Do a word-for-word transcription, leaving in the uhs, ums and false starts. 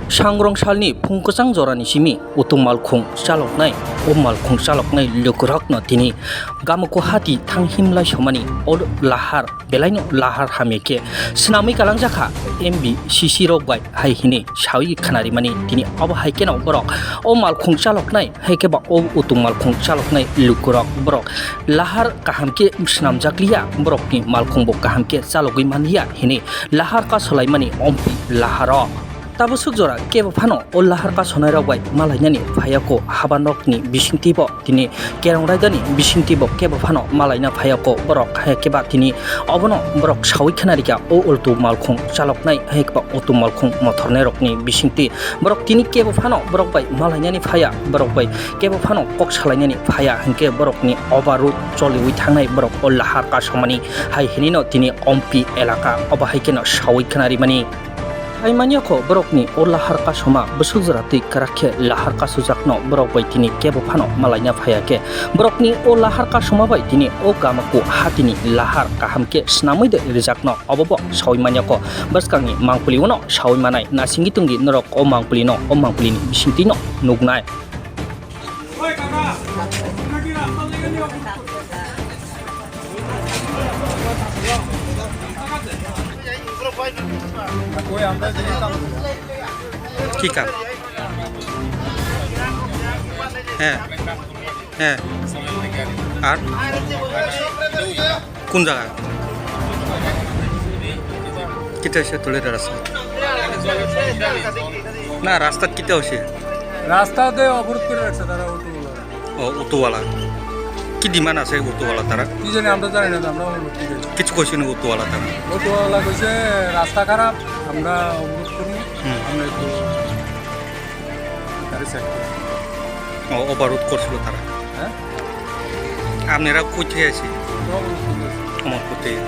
Sangrong salni phung kwchang jorani simi utung malkhung chaloknai, o malkhung chaloknai lukurokno tini Gamoko hati thanghim lai somani o lahar belaino lahar hamya khe swnamwi kalangjakha M B C C rok bai hai hini sawi khwnarimani tini obo hai kheno borok o malkhung chaloknai hai khe ba o utung malkhung chaloknai lukurok borok lahar kaham khe swnamjakliya, borokni malkhung bo kaham khe chalogwi manliya hini lahar kasolaimani ompi laharo. Tabuk suk jora kebo phano o lahar kasonairok bai malainani phaiya ko habanokni bisingtwi bo tini kerong raidani bisingtwi bo kebo phano malaina phaiya ko borok hai khe ba tini obono borok sawi khwnarikha o ultu malkhung chaloknai hai khe ba utu malkhung mothornairokni bisingtwi borok tini kebo phano borok bai malainani phaiya borok bai kebo phano kok salainani phaiya hinkhe borokni obaru choliwi thangnai borok o lahar kasomani hai hinino tini ompi elaka obo hai kheno sawi khwnarimani. Hai manya kho borokni o lahar kasoma bwswk jora twi kwrak khe lahar kasujakno borok bai tini kebo phano malaina phaiya khe borokni o lahar kasoma bai tini o Gamoko hatini lahar kaham khe swnamwi de rijakno obo bo sawi manya kho. Bwskangni mangpili uno sawi manai nasingwi tongdi norok o mangpilino o mangpilini bisingtwino nuknai. কি কাম? হ্যাঁ, হ্যাঁ। আর কোন জায়গা? কিতা হইছে তোর এটা রাস্তা? না, রাস্তাত কিতা হইছে? রাস্তাতে অবরোধ করে রাখছে তারা, অটোগুলো। ও, অটোওয়ালা। কি ডিমান্ড আছে অটোওয়ালা তারা? কি জানি, আমরা জানি না, আমরা অবরোধ করে। কিছু কইছে না অটোওয়ালা তারা? অটোওয়ালা কইছে, "রাস্তা খারাপ, আমরা অবরোধ করি, হুম। আমরা একটু গাড়ি সাইড করি।" ও, অবরোধ করছিল তারা। হ্যাঁ? আপনারা কই থেকে আছেন? আমরা অবরোধ করে আছি। অমরপুর থেকে।